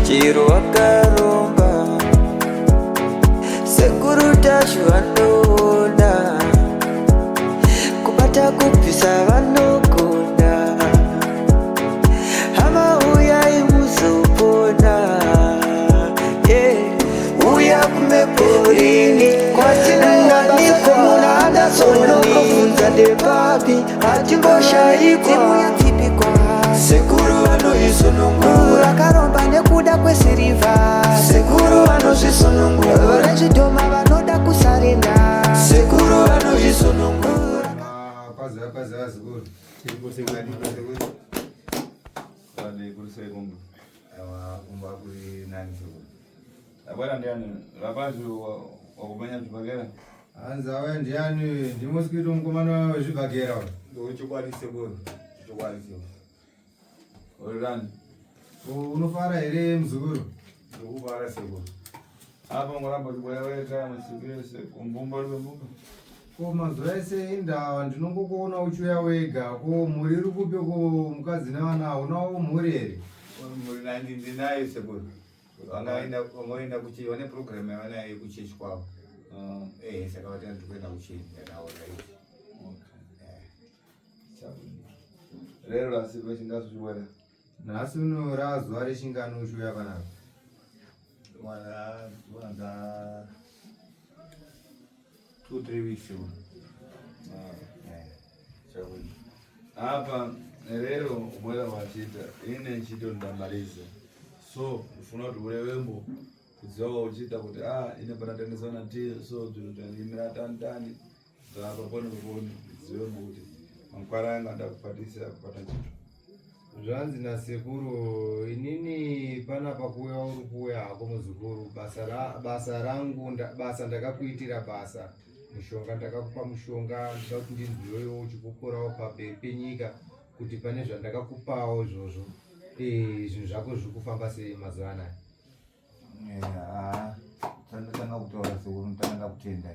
Chero wakaromba, sekuru Tashu vanoona, kubata kubvisa vanogona. Hama uyai muzopona, yeah. Uya kumeporini kwatinowanikwa muna Anderson, ndepapi hatimboshaikwa. Sekuru vanoisunungura, Vakaromba nekuda kwesirivha. Sekuru vanozvisunungura, Vezvidhoma vanoda kusarenda. Sekuru vanozvisunungura. Kwaziva kwaziva zikuru. Aiwa, kumba kuri nani sekuru? Abwana ndiani? Rapazi wakumenya zvibhakera. Hanzi auya ndiani? Ndimosikito mukomana wezvibhakera uyu. Ndochokwadi sekuru. Chokwadi sekuru. Orirani. Unofara here muzukuru? Ndokufara sekuru. Apa ngoramba chibwera weta musikese kumbumba uri kumbumba. Ko mazuva ese indawa ndinongokuona uchiuya wega. Ko mhuri iri kupi? Ko mukadzi nevana haunawo mhuri here? Muri nandi ndinayo sekuru. Vangaenda vangoenda kuchechi, vane program yavanayo yekuchechi kwavo. Eh, saka vati ndiri kuenda kuchechi ndataura right. Okay. Rero rasi kwechingazo chibwera. Nhasi uno razuva rechingano uchiuya panapa? Wana wana 2 3 weeks ago. Apa rero ubwera wachita ine ntchito ndamaliza, so ndifuna kuti ulewembo kudziwa wauchita kuti ine panatendesana tiye, so bzvinhu zvandimira tani tani zapa poni poni dziwembo kuti mankwara anga ndakufatisa kupata ntchito. Zvanzi nasekuru, inini panapa kuuya uri kuuya hako muzukuru, basa, ra, basa rangu basa ndakakuitira basa, mushonga ndakakupa mushonga, ndinoda kuti ndinzwewo uchipupurawo pamberi penyika kuti pane zvandakakupawo izvozvo. Zvinhu zvako zviri kufamba sei mazuva anaya? Chandotanga kutaura sekuru, ndotanga kutenda.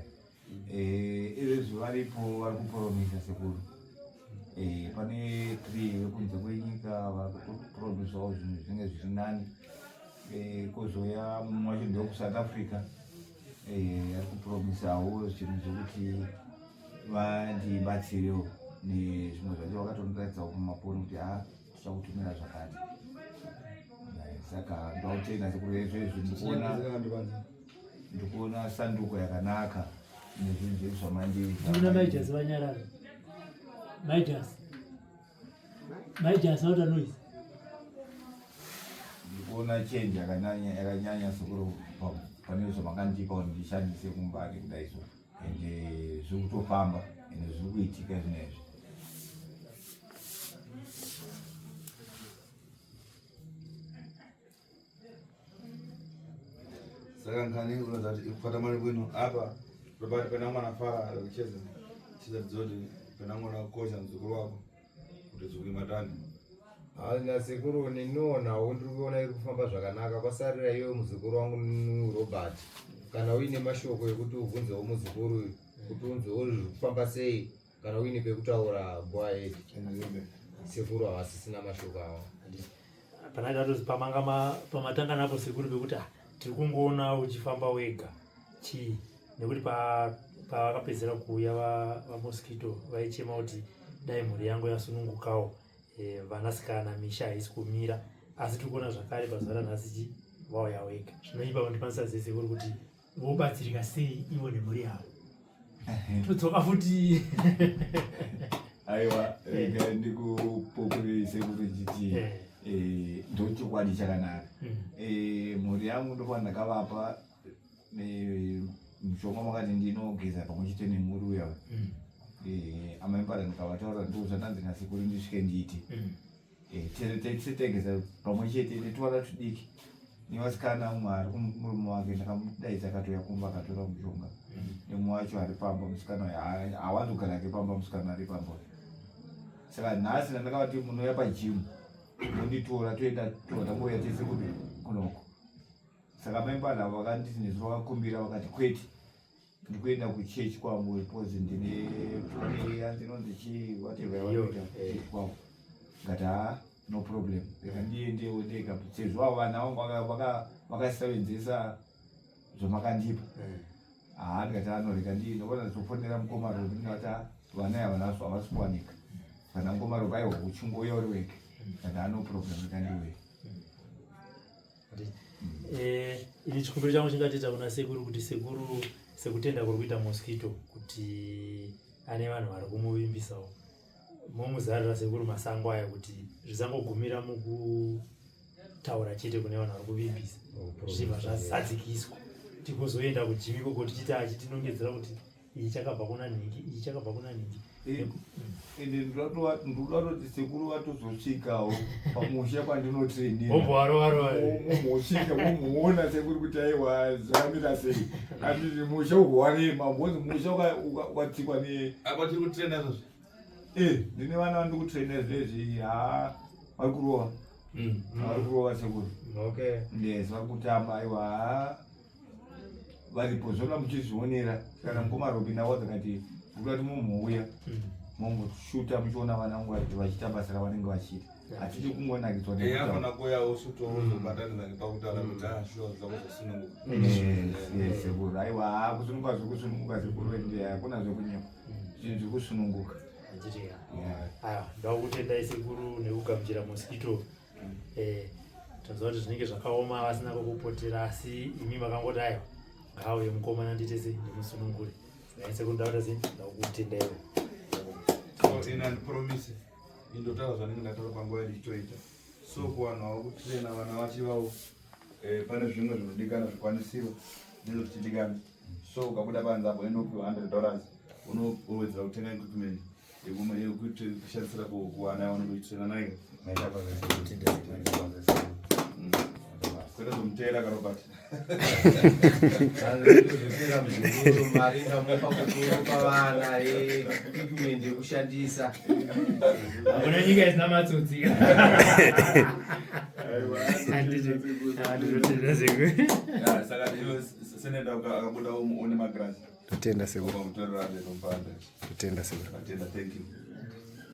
Izvezvi varipo vari kupromisa sekuru. Pane three vekunze kwenyika vari kupromisawo zvinhu zvinenge zviri nani. Kozouya mumwe wacho ndewekuSouth Africa, ari kupromisawo zvinhu zvekuti vandibatsirewo nezvimwe zvacho, vakatondiratidzawo kumaponi kuti ha, tichakutumira zvakati. Saka ndautenda sekuru. Izvezvi ndikuona sanduko yakanaka nezvinhu zvedu zvamandiita. Ndikuona maijas vanyarara. Maijas. Maijas auta noise. Ndikuona change yakanyanya yakanyanya sekuru pane zvamakandipa kuti ndishandise kumbari kudai, so ende zviri kutofamba, ende zviri kuitika zvinezvi. Saka nkhani unoza kuti ikufata mari bwino apa robert pena mwana fara akucheza cheza dzoti pena mwana kocha mzukuru wako kuti zikuimatani. Haina sekuru, ninoonawo ndiri kuona iri kufamba zvakanaka. Kwasarira iwe muzukuru wangu Robert, kana uine mashoko ekuti ubvunzewo muzukuru uyu kuti unzewo zviri kufamba sei, kana uine pekutaura, go ahead. Sekuru havasisina mashoko ava. Panaka tozi pamanga pamatanga napo sekuru pekuti tiri kungoona uchifamba wega chii, nekuti pavakapedzera kuuya vamosquito vaichema kuti dai mhuri yangu yasunungukawo, vanasikana misha haisi kumira, asi tiri kuona zvakare pazuva ranhasi chi vauya wega. Zvino ipapo ndikwanisa zive sekuru kuti vobatsirika sei ivo nemhuri yavo, todzoka futi. Aiwa, rega ndikupopurei sekuru chiti ndochokwadi chakanaka. Mhuri yangu ndofa ndakavapa mushonga makati ndinogeza pamwe chete nemhuri uya. Amai mbara ndikavataura ndo zvandanzi nasekuru ndisvike ndiite. Tese tegeza pamwe chete netuvana tudiki nevasikana. Umwe ari kumurume wake, ndakamudaidza akatouya kumba akatora mushonga. Nemumwe wacho ari pamba, musikana uyu hawanzogara ake pamba, musikana ari pamba. Saka nhasi ndandakavati munouya pajimu monditora toenda, tobva tambouya tese kupi kunoko. Saka maimbala vakanditi nezuro vakakumbira vakati kwete, ndikuenda kuchechi kwangu because ndine pane hanzi inonzi chii, whatever yavanoita kuchechi kwangu. Ngati haa. No problem, rega ndiendewo ndega sezvo avo vana vangu vakasevenzesa zvamakandipa. Haa, ndikati ano rega ndiende, ona ndizofonera mukoma Robi, ndikati ah, vana ava naso havasi kuwanika. Kana mukoma Robi, aiwa, uchingouya uri wega. Ndikati ah, no problem, rega ndiuye. Eh, ini chikumbiro changu chingatiita kuna sekuru kuti sekuru, sekutenda kuri kuita Mosquito kuti ane vanhu vari kumuvimbisawo, momuzarira sekuru masango aya kuti zvisangogumira mukutaura chete kune vanhu vari kuvimbisa, zvichibva zvazadzikiswa, tigozoenda kujimi ikoko tichiti achitinongedzera kuti iyi chakabva kuna nhingi, iyi chakabva kuna nhingi. Ende ndinoda kuti sekuru vatozosvikawo pamusha pandinotrainira. Wombowarowarova. Mumbosvika mumboona sekuru kuti aiwa, zvakamira sei. Anditi musha ugowarema because musha ukatsikwa ne Apa tiri kutraina izvozvi? Eh, ndine vana vandiri kutraina zvinezvi. Ha, vari kurova, vari kurova sekuru. Yes, vari kutamba. Aiwa, ha, varipo zvona muchizvionera. Kana mukoma Robi nawo dzakati ndikuda kuti mumhouya momboshuta muchiona vana vangu vachiita basa ravanenge vachiita. Hatidi kungonakidzwa Eya. nekutaura. Afana kuuya usutozobatanidza nepakutaura kuti ah, shuwa zvakuzosununguka. Yes, sekuru. Aiwa, ha, kusununguka zvekusununguka sekuru, ende hakuna zvekunyepa, zvinhu zvekusununguka. Handiti? Aiwa, ndakutendai sekuru nekugamuchira Mosquito. Tinoziva kuti zvinenge zvakaoma vasina kwekupotera, asi imi makangoti aiwa, ngauye mukomana ndiite sei, ndimusunungure. Saka sekuru, ndakuta sei, ndakutendaiwo. So ini handipromise, indotaura zvanenge ndataura panguva yandichitoita. So kuvanhu vava kutraina vana vachivawo, pane zvimwe zvinodikana, zvikwanisiro ndizvo zvichidikana. So ukabuda panze apo inopiwa $100, unowedzera kutenga equipment yekushandisira kuvana yaunenge uchitraina nayo. Kwete zomuteera kaRobert. Zvotera muzukuru, mari ndamupa kukuru pavana equipment yekushandisa. Hakuna nyika isina matsotsi. Handizotenda sekuru. Saka ndiyo seneta akabuda une magirasi. Totenda sekuru. Ukamutorera ndetompanda. Totenda sekuru. Atenda, thank you.